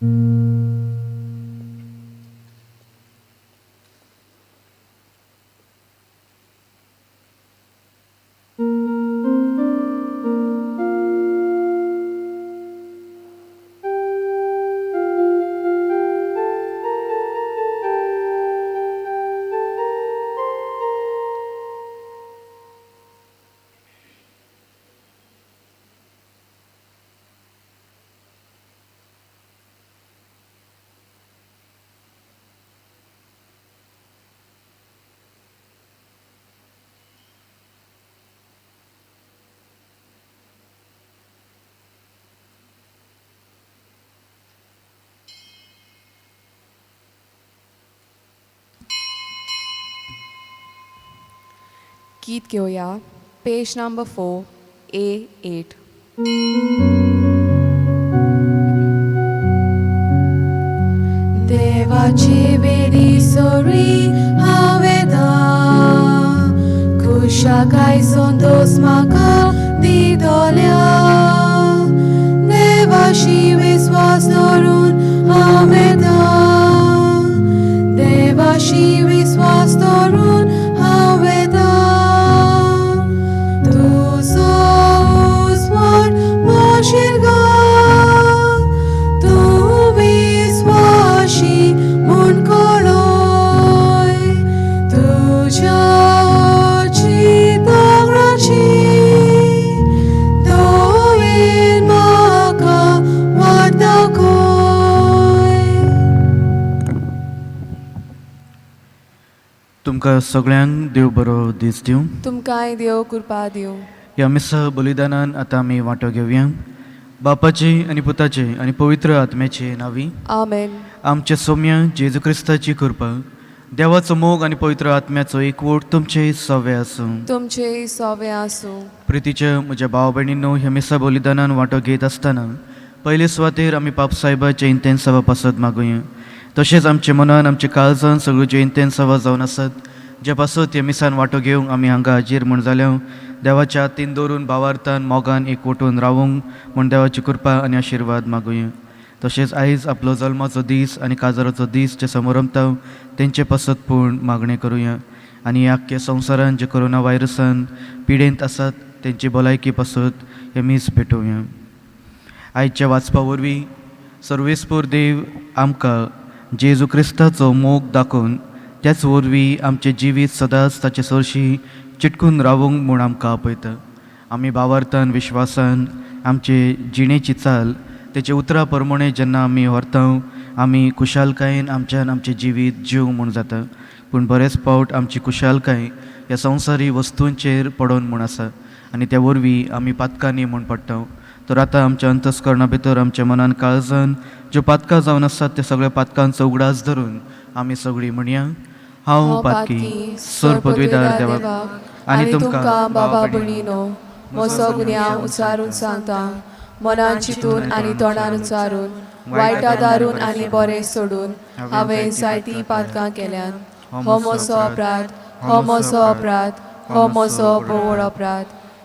गीत घेवया पेज number 4 A8. देवाची वेदी सोरी हांव येता खुशाकाय संतोस म्हाका दितल्या देवाशी विस्वास दवरून हांव येता देवाशी विस्वास दवरून हांव येता तुजो उजवाड माशीर गा तूं विस्वाशी म्हूण कळय तुज्या चितांगडाची दयेन म्हाका वाट दाखय. तुमकां सगळ्यांक देव बरो दीस दिवं. तुमकांय देव कृपा दिवं. ह्या मिसा बलिदानान आतां आमी वांटो घेवया. बापाचे आनी पुताचे आनी पवित्र आत्म्याचे नांवी. आमेन. आमच्या सोम्या जेजू क्रिस्ताची कृपा, देवाचो मोग आनी पवित्र आत्म्याचो एकवट तुमचे सवे आसूं. तुमचे सोवे आसूं. प्रितीच्या म्हज्या भाव भयणींनो, ह्या मिसा बलिदानान वांटो घेत आसतना पयले सुवातेर आमी पाप सायबाचे इंतेन्सावा पासत मागुया. तशेंच आमच्या मनान आमच्या काळजान सगळ्यो ज्यो इंतेन्सावा जावन आसात जे पासत ह्या मिसान वांटो घेवंक आमी हांगा हाजीर म्हूण जाल्या, देवाच्या हातीन दवरून भावार्थान मोगान एकवटून रावूंक म्हूण देवाची कृपा आनी आशिर्वाद मागुया. तशेंच आयज आपलो जल्माचो दीस आनी काजाराचो दीस जे समारंभता तेंचे पासत पूण मागणें करुया. आनी ह्या आख्ख्या संवसारान जे कोरोना व्हायरसान पिडेंत आसात तेंची भलायकी पासत हे मीस भेटोवया. आयच्या वाचपा वरवीं सर्वेस्पोर देव आमकां जेजू क्रिस्ताचो मोग दाखोवन त्याच वरवीं आमचें जिवीत सदांच ताचे सरशी चिटकून रावूंक म्हूण आमकां आपयता. आमी भावार्थान विश्वासान आमचे जिणेची चाल तेचे उतरां प्रमाणे जेन्ना आमी व्हरता आमी खुशालकायेन आमच्यान आमचें जिवीत जीव म्हूण जाता. पूण बरेच फावट आमची खुशालकाय ह्या संवसारी वस्तूंचेर पडोन म्हूण आसा आनी त्या वरवीं आमी पातकांनी म्हूण पडटा. तर आतां आमच्या अंतस्करणा भितर आमच्या मनान काळजान ज्यो पातकां जावन आसात त्या सगळ्या पातकांचो उगडास धरून आमी सगळीं म्हणया, हांव पातकी सर पदवीदार देवाक आनी तुमकां बाबा भयणीनो म्हजो गुन्यांव उचारून सांगता. मनान चिंतून आनी तोंडान उचारून वायटा दारून आनी बरें सोडून हांवें जायतीं पातकां केल्यान. हो म्हजो अपराध, हो म्हजो अपराध, हो म्हजो बोवळ अपराध.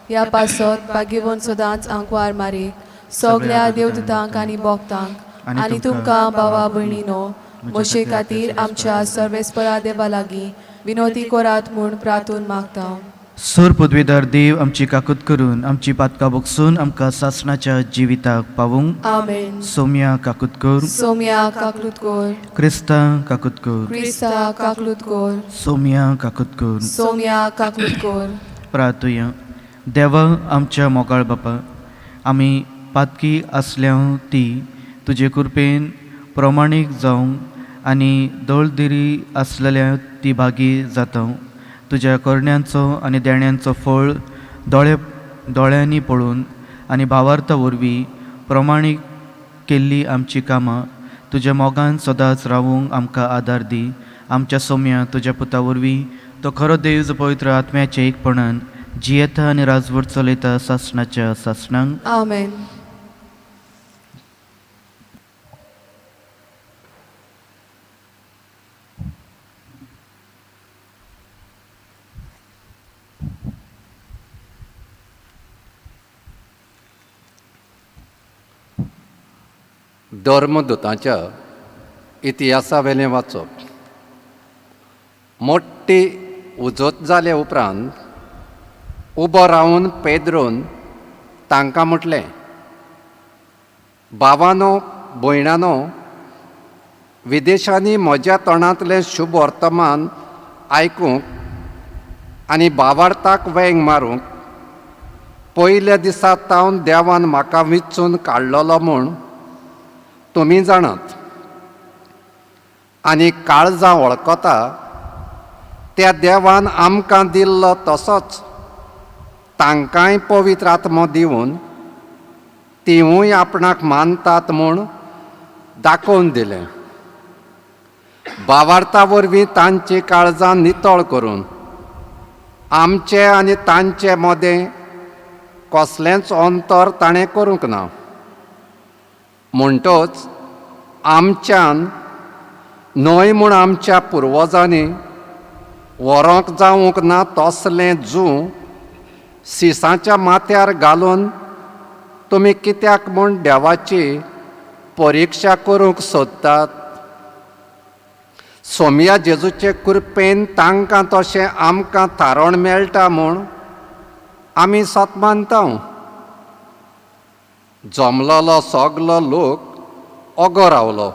ह्या पासत भाग्यवंत सदांच आंकवार मारी सगळ्या देवदूतांक आनी भक्तांक आनी तुमकां बाबा भयणीनो म्हजे खातीर आमच्या सर्वेस्परा देवा लागीं विनोती करात म्हूण प्रार्थून मागता. सर पदवीदार देव आमची काकूत करून आमची पातकां बगसून आमकां सासणाच्या जिविताक पावूंक. आमेन. सोम्या काकूत कर. सोम्या काकलूत कर. क्रिस्ता काकूत कर. क्रिस्ता काकलूत कर. सोम्या काकूत कर. सोम्या काकलूत कर. प्रार्थुया. देवा आमच्या मोगाळ बापा, आमी पातकी आसल्या ती तुजे कृपेन प्रमाणीक जावंक आनी दळदिरी आसलेल्या ती भागी जाता. तुज्या करण्यांचो आनी देण्यांचो फळ दोळे दोळ्यांनी पळोवन आनी भावार्था वरवीं प्रमाणीक केल्ली आमची कामां तुज्या मोगान सदांच रावूंक आमकां आदार दी. आमच्या सोम्या तुज्या पुता वरवीं तो खरो देव जो पवित्र आत्म्याच्या एकपणान जियेता आनी राजवट चलयता सासणाच्या सासणांक. आमेन. धर्मदुतांच्या इतिहासावेलें वाचप. मोठी उजोत जाले उपरांत उबो रावन पेद्रोन तांकां म्हटलें, भावानो भयणानो, विदेशांनी म्हज्या तोंडांतलें शुभ वर्तमान आयकूंक आनी भावार्थाक वेंग मारूंक पयल्या दिसा तावन देवान म्हाका विचून काडलेलो म्हूण तुमी जाणात आनी काळजां वळखता त्या देवान आमकां दिल्लो तसोच तांकांय पवित्र आत्मो दिवन तिवूय आपणाक मानतात म्हूण दाखोवन दिलें. भावार्था वरवीं तांची काळजां नितळ करून आमचे आनी तांचे मदें कसलेंच अंतर ताणें करूंक ना. म्हणटच आमच्यान न्हय म्हूण आमच्या पुर्वजांनी व्हरोंक जावंक ना तसलें जूं सिसांच्या माथ्यार घालून तुमी कित्याक म्हूण देवाची परिक्षा करूंक सोदतात? सोमया जेजूचे कृपेन तांकां तशें आमकां थारण मेळटा म्हूण आमी सत मानता. जमलोलो सगलो लोक ओगो रावलो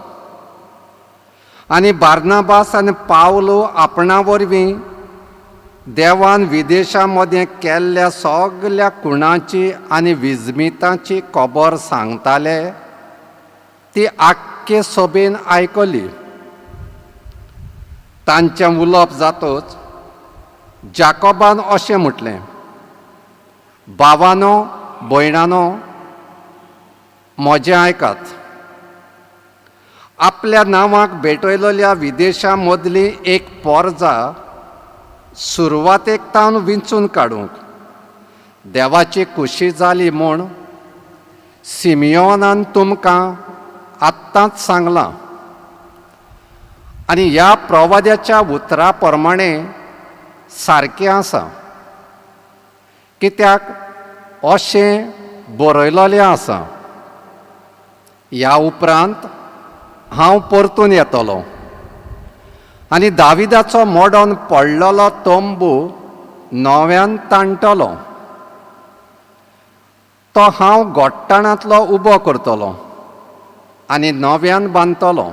आनी बार्नाबास आनी पावलो आपणा वरवीं देवान विदेशां मदें केल्ल्या सगल्या कुणाची आनी विजमितांची खबर सांगताले ती आख्खे सभेन आयकली. तांचें उलोवप जातच जाकोबान अशें म्हटलें, भावानो भयणानो, म्हजें आयकात. आपल्या नांवाक भेटयलेल्या विदेशां मदली एक पोरजा सुरवातेक तावन विंचून काडूंक देवाची खुशी जाली म्हूण सिमियोनान तुमकां आत्तांच सांगलां आनी ह्या प्रवाद्याच्या उतरा प्रमाणे सारकें आसा, कित्याक अशें बरयलेलें आसा, ह्या उपरांत हांव परतून येतलो आनी दाविदाचो मोडोन पडलेलो तंबू नव्यान ताणटलो, तो हांव गोट्टाणांतलो उबो करतलो आनी नव्यान बांदतलो.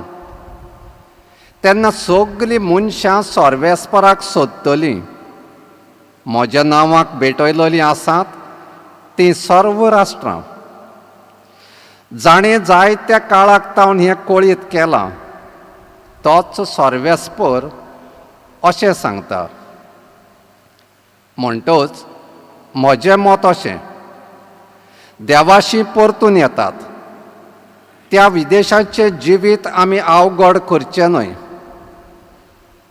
तेन्ना सगलीं मनशां सर्वेस्पराक सोदतलीं, म्हज्या नांवाक भेटयलेलीं आसात तीं सर्व राष्ट्रां. जाणें जायत्या काळाक तावन हें कळीत केलां तोच सर्वेस्पर अशें सांगता. म्हणटच म्हजें मत अशें, देवाशी परतून येतात त्या विदेशाचें जिवीत आमी अवघड करचें न्हय,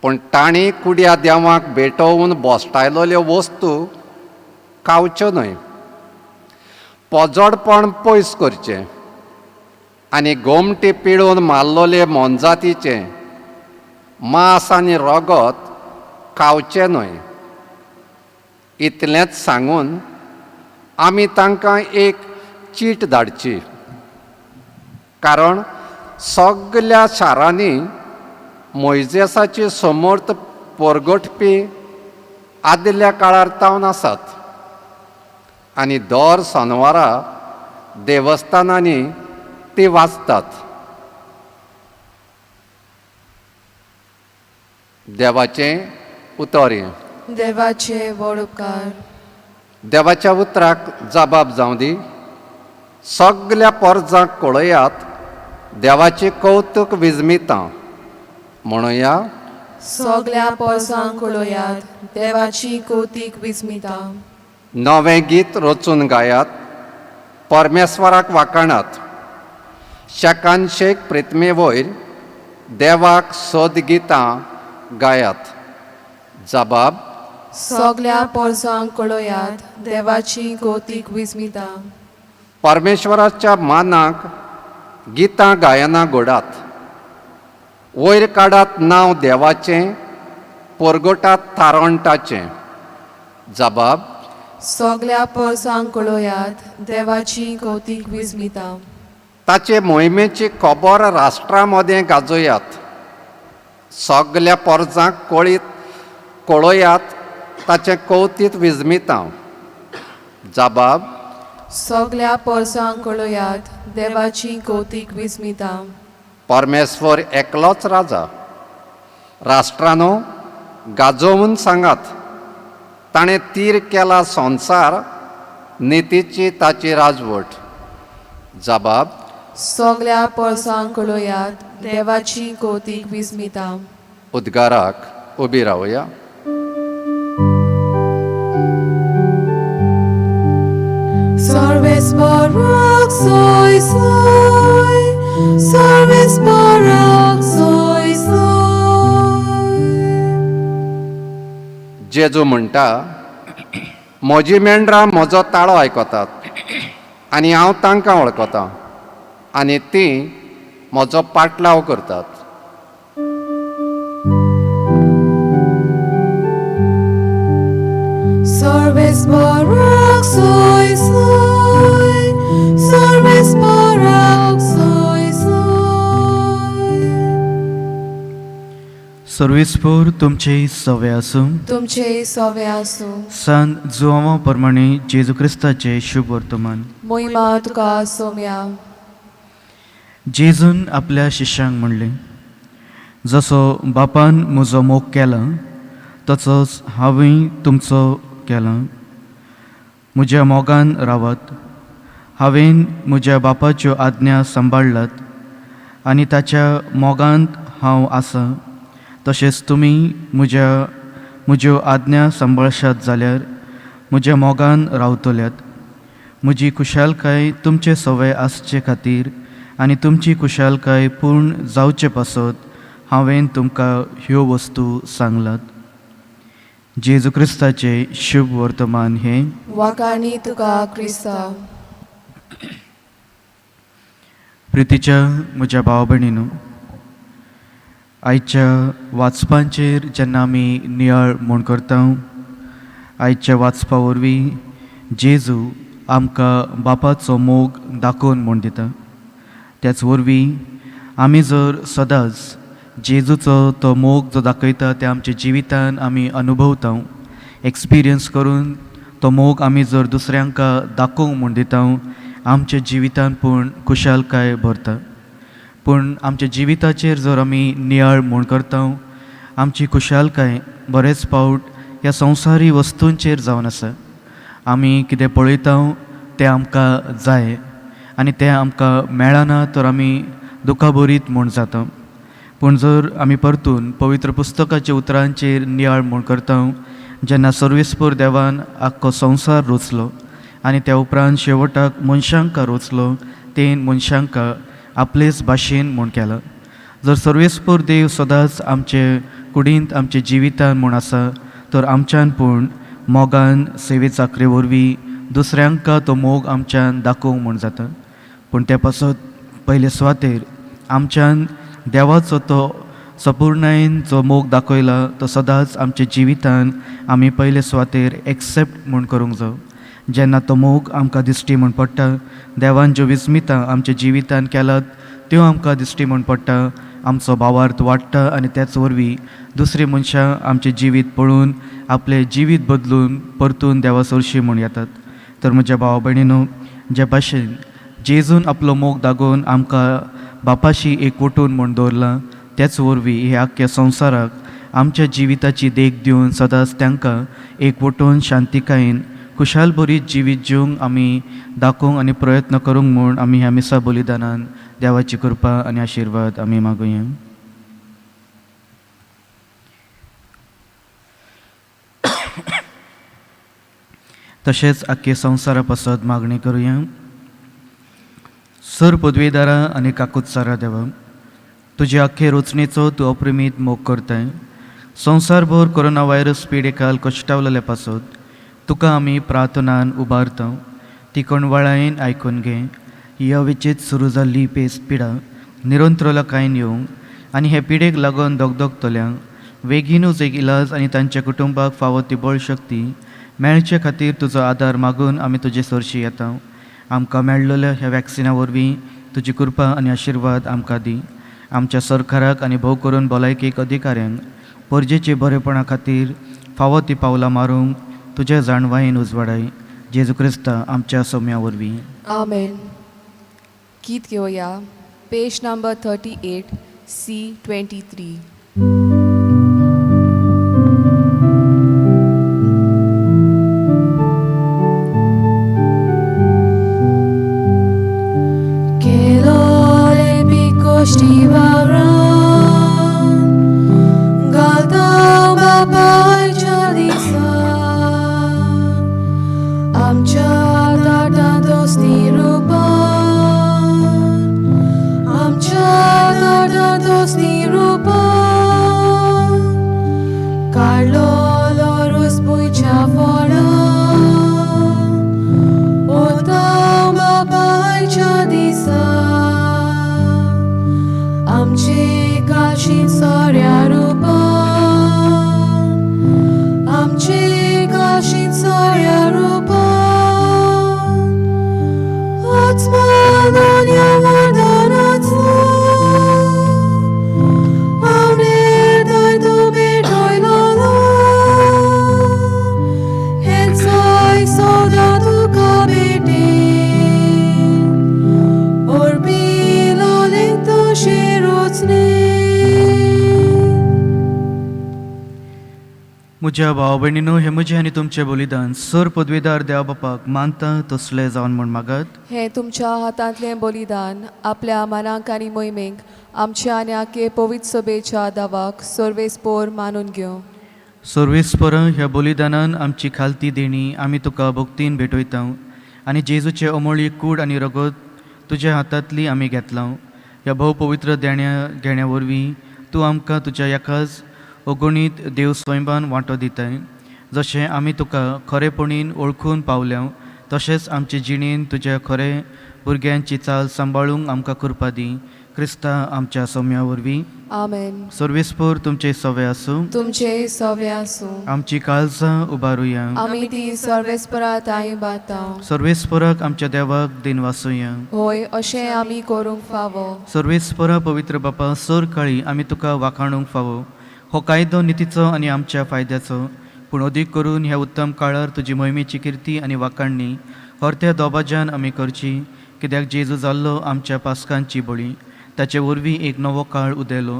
पूण तांणी कुड्या देवाक भेटोवन बोस्टायलेल्यो वस्तू खावच्यो न्हय, पोजडपण पयस करचें आनी गोमटी पिळून मारलेले मोनजातीचें मांस आनी रगत खावचें न्हय. इतलेंच सांगून आमी तांकां एक चीट धाडची, कारण सगल्या शारांनी मोयजेसाची समर्थ परगटपी आदल्या काळार तावन आसात आनी दर सोनवारा देवस्थानांनी ती वाचतात. देवाचें उतर हें. देवाचे व्हड उपकार. देवाच्या उतराक जबाब जावं दी. सगल्या पोरजांक कळयात देवाचें कौतूक विजमितां म्हणुया. सगल्या पोरसांक कळयात देवाची कौतीक विस्मिता. नवें गीत रचून गायात, परमेश्वराक वाखाणात, शेकानशेक प्रितमे वयर देवाक सोद गितां गायात. जबाब. सगल्या पोरसांक कळयात देवाची कौतीक विस्मिता. परमेश्वराच्या मानाक गितां गायनां घोडात, वयर काडात नांव देवाचें, परगटात थारणटाचें. जबाब. सगल्या पोरसांक कळयात देवाची कौतीक विस्मिता. ताचे मोहिमेची खबर राष्ट्रा मदें गाजयात, सगल्या पोरजांक कळीत कळयात ताचें कवतीत विजमितां। जबाब। सगल्या पोरसांक कळयात देवाची कौतीक विस्मितां। परमेश्वर एकलोच राजा। राष्ट्रानो गाजोवन सांगात, ताणें तीर केला संवसार, नितीची ताची राजवट। जबाब। सगल्या पोरसांक कळयात देवाची कौतीक विस्मितां। उद्गाराक उबी रावया। सर्वेस्पराक सोय सोय, सर्वेस्पराक सोय सोय। जेजू म्हणटा, म्हजी मेंढरां म्हजो ताळो आयकतात आनी हांव तांकां वळखतां आनी तीं म्हजो पाटलाव करतात। सर्वेस्पराक सोय सोय, सर्वेस्पराक सोय सोय। सर्वेस्पोर तुमचे सवे आसूं। तुमचे सवे आसूं। संत जुआंवा प्रमाणे जेजू क्रिस्ताचें शुभ वर्तमान। मोहिमा तुका सोम्या। जेजून आपल्या शिष्यांक म्हणलें, जसो बापान म्हजो मोग केला तसोच हांवूय तुमचो केला। म्हज्या मोगान रावात। हांवें म्हज्या बापाच्यो आज्ञा सांबाळ्ळात आनी ताच्या मोगांत हांव आसा। तशेंच तुमी म्हज्यो आज्ञा सांबाळशात जाल्यार म्हज्या मोगान रावतल्यात। म्हजी खुशालकाय तुमचे सवय आसचे खातीर आनी तुमची खुशालकाय पूर्ण जावचे पासत हांवें तुमकां ह्यो वस्तू सांगलात। जेजू क्रिस्ताचें शुभ वर्तमान हें। वाकाणी तुका क्रिस्तांव। प्रितीच्या म्हज्या भाव भयणीनू, आयच्या वाचपांचेर जेन्ना आमी नियाळ म्हूण करता, आयच्या वाचपा वरवीं जेजू आमकां बापाचो मोग दाखोवन म्हूण दिता। त्याच वरवीं आमी जर सदांच जेजूचो तो मोग जो दाखयता ते आमच्या जिवितान आमी अनुभवता, एक्सपिरियन्स करून तो मोग आमी जर दुसऱ्यांक दाखोवंक म्हूण दिता, आमच्या जिवितान पूण खुशालकाय भरता। पूण आमच्या जिविताचेर जर आमी नियाळ म्हूण करता, आमची खुशालकाय बरेच फावट ह्या संवसारी वस्तूंचेर जावन आसा। आमी कितें पळयता तें आमकां जाय आनी तें आमकां मेळना तर आमी दुखाभरीत म्हूण जाता। पूण जर आमी परतून पवित्र पुस्तकाच्या उतरांचेर नियाळ म्हूण करता, जेन्ना सर्वेस्पोर देवान आख्खो संवसार रोचलो आनी त्या उपरांत शेवटाक मनशांक रोचलो, तेन मनशांक आपलेच भाशेन म्हूण केला। जर सर्वेस्पोर देव सदांच आमचे कुडींत आमच्या जिवितान म्हूण आसा तर आमच्यान पूण मोगान सेवे चाकरे वरवीं दुसऱ्यांक तो मोग आमच्यान दाखोवंक म्हूण जाता। पूण त्या पासत पयले सुवातेर आमच्यान देवाचो तो सपुर्णायेन जो मोग दाखयला तो सदांच आमच्या जिवितान आमी पयले सुवातेर एक्सेप्ट म्हूण करूंक जाय। जेन्ना तो मोग आमकां दिश्टी म्हूण पडटा, देवान ज्यो विस्मितां आमच्या जिवितान केलात त्यो आमकां दिश्टी म्हूण पडटा, आमचो भावार्थ वाडटा आनी त्याच वरवीं दुसरीं मनशां आमचें जिवीत पळोवन आपलें जिवीत बदलून परतून देवा सरशी म्हूण येतात। तर म्हज्या भावा भयणीनो, जे भाशेन जेजून आपलो मोग दागोवन आमकां बापाशी एकवटून म्हूण दवरलां, त्याच वरवीं ह्या आख्ख्या संवसाराक आमच्या जिविताची देख दिवन सदांच तांकां एकवटून शांतिकायेन खुशालभरीत जिवीत जिवंक आमी दाखोवंक आनी प्रयत्न करूंक म्हूण आमी ह्या मिसा बलिदानान देवाची कृपा आनी आशिर्वाद आमी मागुया। तशेंच आख्खे संवसारा पासत मागणी करुया। सर पदवेदारा आनी काकुत्सारा देवा, तुजे आख्खे रचणेचो तूं अप्रिमीत मोग करताय। संवसारभर कोरोना व्हायरस पिडेकाल कश्टावलेले पासत तुका आमी प्रार्थनान उबारता, ती कोणवाळायेन आयकून घे। ही अवेचीत सुरू जाल्ली पेस पिडा निरंतरला कांय येवंक आनी हे पिडेक लागून दगदगतल्यांक बेगीनूच एक इलाज आनी तांच्या कुटुंबाक फावो ती बळ शक्ती मेळचे खातीर तुजो आदार मागून आमी तुजे सरशी येता। आमकां मेळलेल्या ह्या वॅक्सिना वरवीं तुजी कृपा आनी आशिर्वाद आमकां दी. आमच्या सरकाराक आनी भोव करून भलायकेक अधिकाऱ्यांक परजेचे बरेपणा खातीर फावो ती पावलां मारूंक तुज्या जाणवायेन उजवाडाय. जेजू क्रिस्ता आमच्या सोम्या वरवीं. आमेन. गीत घेवया पेज नंबर 38 C 23. केलोले पिकोश्टी वावरान घालता बापायच्या दिसा आमच्या ताटांत दोस्ती रुपान आमच्या ताटांत दोस्ती रुपान काडलोलो रोस पुयच्या फळान ओता बापायच्या दिसा आमचे काशी सोऱ्या रुपान आमचे काशी सोऱ्या रुपान आत्मा वरदानाचो आमने तूं भेटयलोलो हेंचोय सदां तुका भेटेन ओर्पिलोलें तशें रोचणें. म्हज्या भाव भयणीनो, हें म्हजें आनी तुमचें बलिदान सर पदवेदार देवा बापाक मानता तसलें जावन म्हूण मागात. हें तुमच्या हातांतलें बलिदान आपल्या मनाक आनी मोहिमेक आमच्या आनी आखे पवित्र सभेच्या दावाक सर्वेस्पोर मानून घेवं. सर्वेस्पर ह्या बलिदानान आमची खालती देणी आमी तुका भक्तीन भेटयता आनी जेजूचे अमोळी कूड आनी रगत तुज्या हातांतली आमी घेतला. ह्या भोव पवित्र देण्या घेण्या वरवीं तूं आमकां तुज्या एकाच अगणीत देव स्वयंबान वांटो दिताय. जशें आमी तुका खरेपणीन वळखून पावल्या तशेंच आमचे जिणेन तुज्या खरे भुरग्यांची चाल सांबाळूंक आमकां कृपा दी. क्रिस्ता आमच्या सोम्या वरवीं. आमेन. सर्वेस्पोर तुमचे सवे आसूं. तुमचे सवे आसूं. आमची काळजां उबारुया. आमी ती सर्वेस्परा ताई बाता. सर्वेस्पराक आमच्या देवाक दिन वासुया. होय, अशें आमी करूंक फावो. सर्वेस्परा पवित्र बापा, सर काळी आमी तुका वाखाणूंक फावो. हो कायदो नितीचो आनी आमच्या फायद्याचो, पूण अदीक करून ह्या उत्तम काळार तुजी मोहिमेची किर्ती आनी वाखाणणी हरत्या दोबाज्यान आमी करची. कित्याक जेजू जाल्लो आमच्या पासकांची बळी, ताचे वरवीं एक नवो काळ उदेलो,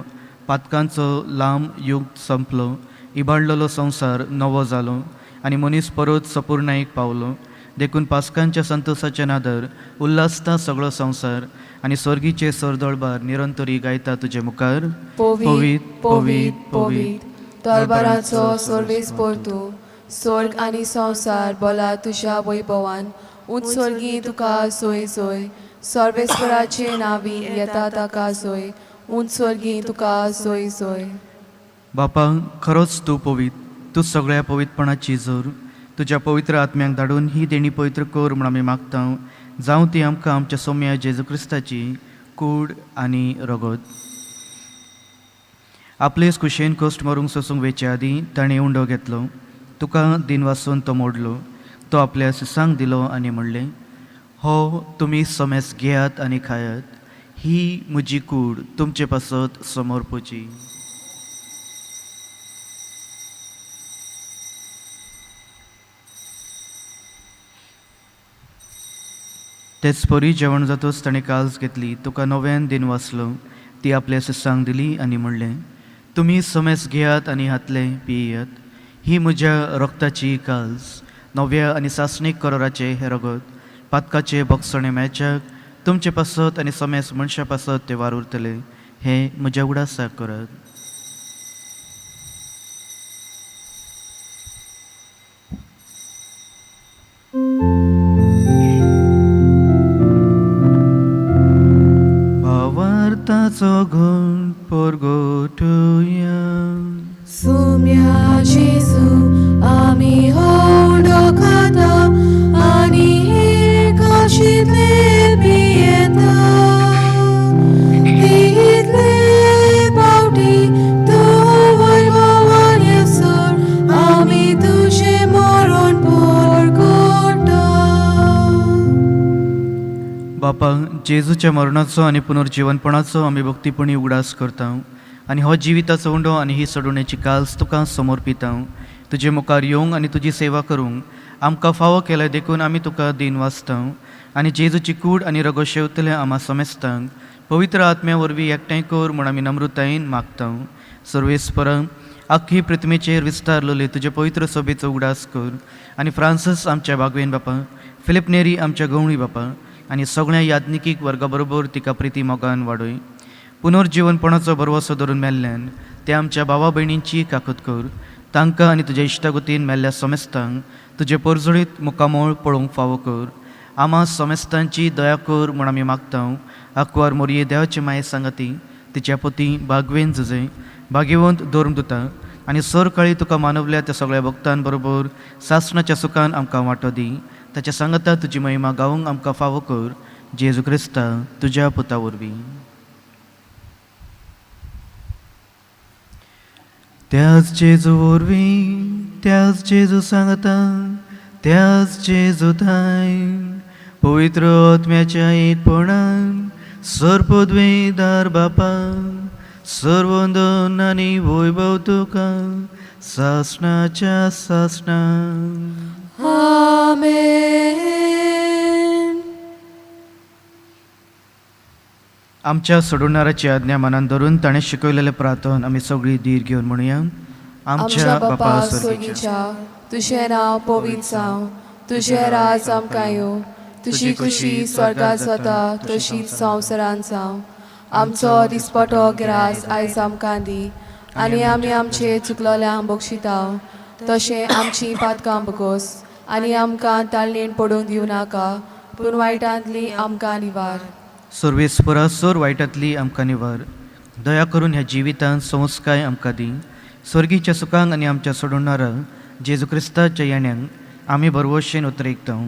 पातकांचो लांब युग संपलो, इबाडलेलो संवसार नवो जालो आनी मनीस परत सपुर्णायेक पावलो. देखून पासकांच्या संतोसाचे नादर उल्हासता सगळो संवसार आनी स्वर्गीचे सरदळबार निरंतरी गायता तुजे मुखार. पवित्र पवित्र पवित्र दरबाराचो सर्वेस्पोर तूं, स्वर्ग आनी संवसार बोला तुज्या वैभवान. उंच स्वर्गी तुका सोय सोय, सर्वेस्पराचे नावी येता ताका सोय, उंच स्वर्गी तुका सोय सोय. बापा, खरोच तूं पवित्र, तूं सगळ्या पवित्रपणाची जोर. तुज्या पवित्र आत्म्याक धाडून ही देणी पवित्र कर म्हूण आमी मागता. जावं ती आमकां आमच्या सोम्या जेजू क्रिस्ताची कूड आनी रगत. आपलेच कुशेन कश्ट मरूंक सोसूंक वेचे आदीं ताणें उंडो घेतलो, तुका दिन वासून तो मोडलो, तो आपल्या सिसांक दिलो आनी म्हणलें, हो तुमी समेस घेयात आनी खायात, ही म्हजी कूड तुमचे पासत समर्पुची. तेच परी जेवण जातच ताणें काल्स घेतली, तुका नव्यान दिन वाचलो, ती आपल्या सिसांक दिली आनी म्हणलें, तुमी समेस घेयात आनी हातले पियेयात, ही म्हज्या रक्ताची काल्स, नव्या आनी सासणीक कराराचें हें रगत, पातकाचे भोगसणे मेळच्याक तुमचे पासत आनी समेस मनशां पासत तें वार उरतलें, हें म्हज्या उडासाक करात. भावार्थाचो घट परगटुया. सुम्या जेजू आमी हो उंडो खाता आनी हे काशींतले पियेता. तितले पावटी जेजूच्या मरणाचो आनी पुनर्जिवनपणाचो आमी भक्तीपणी उगडास करता आनी हो जिविताचो उंडो आनी ही सोडवणेची काल्स तुका समर्पिता. तुजे मुखार येवंक आनी तुजी सेवा करूंक आमकां फावो केल्या देखून आमी तुका दीन वाचता आनी जेजूची कूड आनी रगो शेवतले आमा समेस्तांक पवित्र आत्म्या वरवीं एकठांय कर म्हूण आमी नम्रतायेन मागता. सर्वेस्पर आख्खी पृथ्वीचेर विस्तारलेले तुजे पवित्र सभेचो उगडास कर आनी फ्रांसीस आमच्या बागवेन बापा, फिलीप नेरी आमच्या गवळी बापा आनी सगळ्या याज्ञिकीक वर्गा बरोबर तिका प्रिती मोगान वाडय. पुनर्जिवनपणाचो भरवसो धरून मेल्ल्यान ते आमच्या भावा भयणींची काकूत कर. तांकां आनी तुज्या इश्टागतीन मेल्ल्या समेस्तांक तुजे परजळीत मुखामळ पळोवंक फावो कर. आमा समेस्तांची दया कर म्हूण आमी मागता. आंकवार मोरये देवाचे माये सांगाती तिच्या पती बागवेन जुजे भाग्यवंत धर्मदुता आनी सरकाळी तुका मानवल्या त्या सगळ्या भक्तां बरोबर सासणाच्या सुखान आमकां वांटो दी. ताच्या सांगाता तुजी महिमा गावंक आमकां फावो कर. जेजू क्रिस्ता तुज्या पुता वरवीं. त्याच जेजू वरवीं, त्याच जेजू सांगता, त्याच जेजू थाय पवित्र आत्म्याच्या एकपणान सर्पद्वेदार बापा सर्वंदन आनी वैभव तुका सासणाच्या सासणा. आमेन. आमच्या सोडवणाराची आज्ञा मनान धरून ताणें शिकयलेलें प्रार्थन आमी सगळीं धीर घेवन म्हणुया. आमच्या बापा स्वर्गीच्या, तुजें नांव पवित्र जावं, तुजें राज आमकां येवं, तुजी खुशी स्वर्गात जाता तशीच संवसारांत जावं. आमचो दिसपटो ग्रास आयज आमकां दी आनी आमी आमचे चुकलोल्यांक बक्षिता तशें आमची पातकां बगोस आनी आमकां ताळणेन पडूंक दिवं नाका, पूण वायटांतली आमकां निवार. सर्वेस्परा सोर वायटांतली आमकां निवार. दया करून ह्या जिवितांत संस्काय आमकां दी. स्वर्गीच्या सुखांक आनी आमच्या सोडवणारा जेजू क्रिस्ताच्या येण्यांक आमी भरवशेन उतरेकता.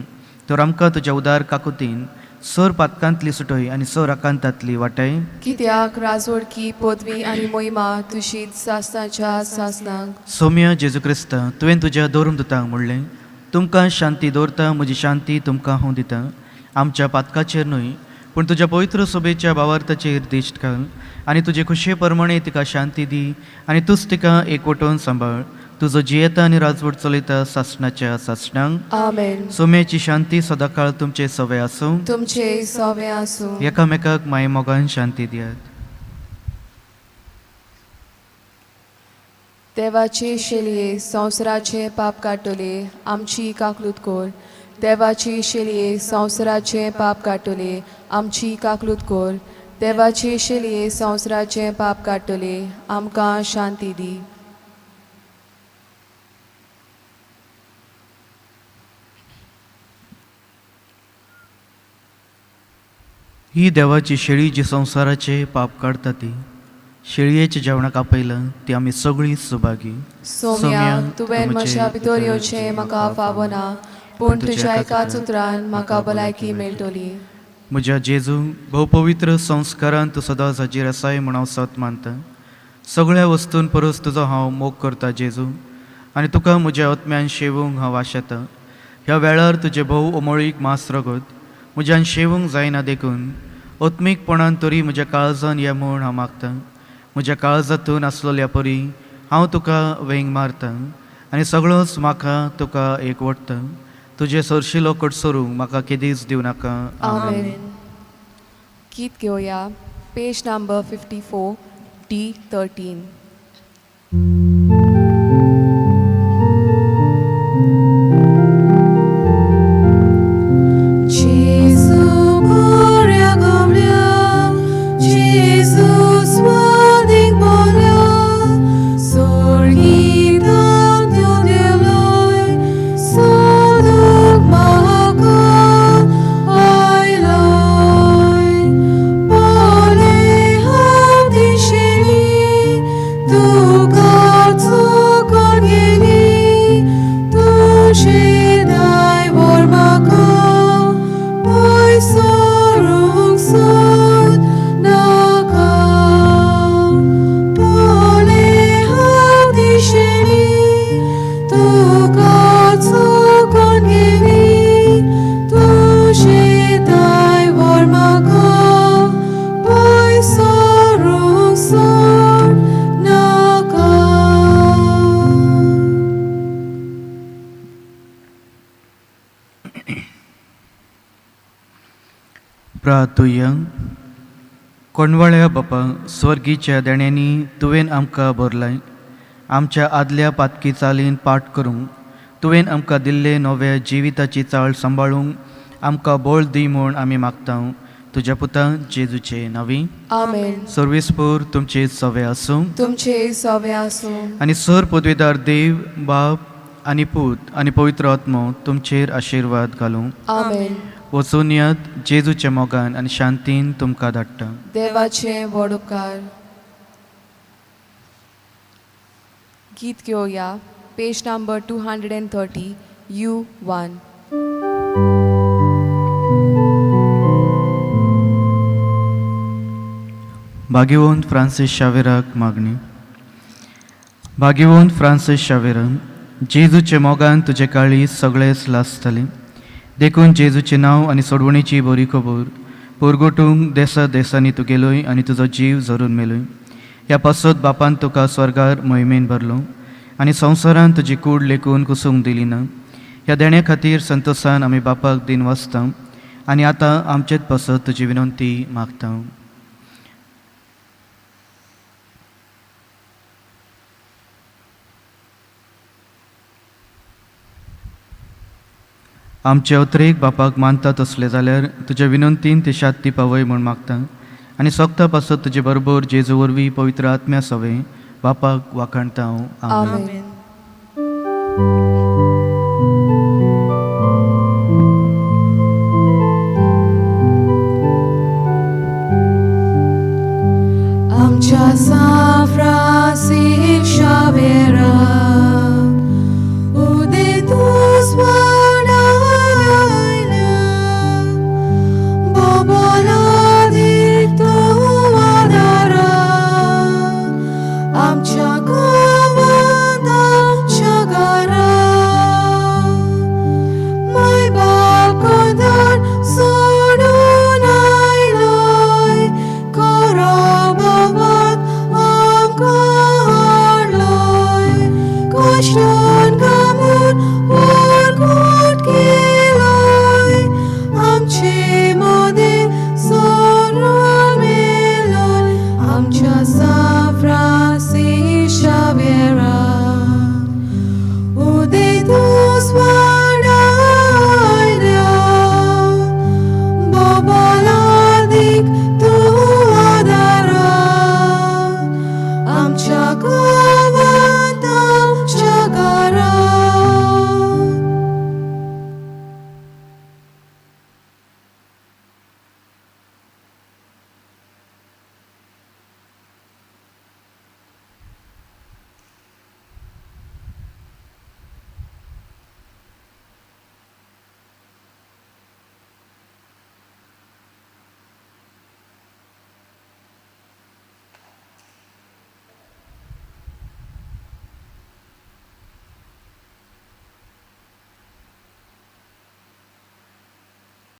तर आमकां तुज्या उदार काकुतीन सोर पातकांतली सुटय आनी सोर आकांतांतली वाटय. कित्याक राजवडकी पदवी आनी मोहिमा तुशीच सासणाच्या सासणाक. सोम्या जेजू क्रिस्ता, तुवें तुज्या धर्मदुतांक म्हणलें, तुमकां शांती दवरता, म्हजी शांती तुमकां हांव दिता. आमच्या पातकाचेर न्हय पूण तुज्या पवित्र सभेच्या भावार्थाचेर दिश्ट घाल आनी तुजे खुशये प्रमाणे तिका शांती दी आनी तूंच तिका एकवटून सांबाळ. तुजो जियेता आनी राजवट चलयता सासणाच्या सासणांक. आमेन. सोम्याची शांती सदांकाळ तुमचे सवे आसूं. तुमचे सवे आसूं. एकामेकाक माये मोगान शांती दियात. देवाचे शेलये संवसाराचे पाप काडटले, आमची काकलूत कोर. देवाची शेलये संवसाराचे पाप काडटले, आमची काकलूत कोर. देवाची शेलये संवसाराचे पाप काडटले, आमकां शांती दी. ही देवाची शेळी जी संवसाराचे पाप काडटा ती शेळयेच्या जेवणाक आपयलां ती आमी सगळीं सुभागी. सोम्या, तुवें म्हज्या भितर येवचें म्हाका फावना, पूण तुज्या एकाच उतरान म्हाका भलायकी मेळटली. म्हज्या जेजू, भोवपवित्र संस्कारान तूं सदांच हाजीर आसाय म्हूण हांव सत मानता. सगळ्या वस्तून परस तुजो हांव मोग करता जेजू आनी तुका म्हज्या आत्म्यान शेवूंक हांव आशेतां. ह्या वेळार तुजें भोव अमोळीक मांस रगत म्हज्यान शेवूंक जायना देखून आत्मीकपणान तरी म्हज्या काळजान ये म्हूण हांव मागतां. म्हज्या काळजांतून आसलेल्या परी हांव तुका वेंग मारतां आनी सगळोच म्हाका तुका एकवटता. तुजें सरशिलो कडसरूंक म्हाका केदीच दिवं नाका. आमेन. गीत घेवया पेज नंबर 54 D13. प्रार्थुया. कोणवाळ्या बापा, स्वर्गीच्या देण्यांनी तुवें आमकां भरलाय. आमच्या आदल्या पातकी चालीन पाठ करूंक तुवें आमकां दिल्ले नव्या जिविताची चाळ सांबाळूंक आमकां बळ दी म्हूण आमी मागता, तुज्या पुता जेजूचे नांवी. आमेन. सर्वेस्पोर तुमचे सवे आसूं. तुमचे सवे आसूं. आनी सर पदवेदार देव बाप आनी पूत आनी पवित्र आत्मो तुमचेर आशिर्वाद घालूं. आमेन. वचून यात, जेजूच्या मोगान आनी शांतीन तुमकां धाडटा. देवाचे व्हड उपकार. गीत घेवया, पेज नंबर 230, U1. भाग्यवंत फ्रांसीस शावेराक मागणी. भाग्यवंत फ्रांसीस शावेरा, जेजूच्या मोगान तुजे काळीज सगळेच लासतलें, देखून जेजूचें नांव आनी सोडवणीची बरी खबर पुरगोटूंक देसा देसांनी तूं गेलोय आनी तुजो जीव झरून मेलोय. ह्या पासत बापान तुका स्वर्गार मोहिमेन भरलो आनी संवसारान तुजी कूड लेखून कुसूंक दिली ना. ह्या देण्या खातीर संतोसान आमी बापाक दिन वाचता आनी आतां आमचेच पासत तुजी विनंती मागता. आमचे अत्रेक बापाक मानता तसले जाल्यार तुज्या विनंतीन ते शांती पावय म्हूण मागता आनी सोगता पासत तुजे बरोबर जेजू वरवीं पवित्र आत्म्या सवें बापाक वाखाणता हांव. आमेन. आमेन. आमच्या सा फ्रांसीस शावेरा, उदे तूं आयल्या, बोबोलादीक तूं आदारा, आमच्या गांवांत आमच्या घरा, माय बाप कोदार सोडून आयलोय, कोरो बाबाक आमकां हाडलोय, कश्टान कामून वरकूट केलोय, आमचे मदें सोडून मेलोय. आमच्या सा फ्रांसीस शावेरा, उदे तूं आयल्या, बोबोलादीक तूं आदारा, आमच्या गांवांत.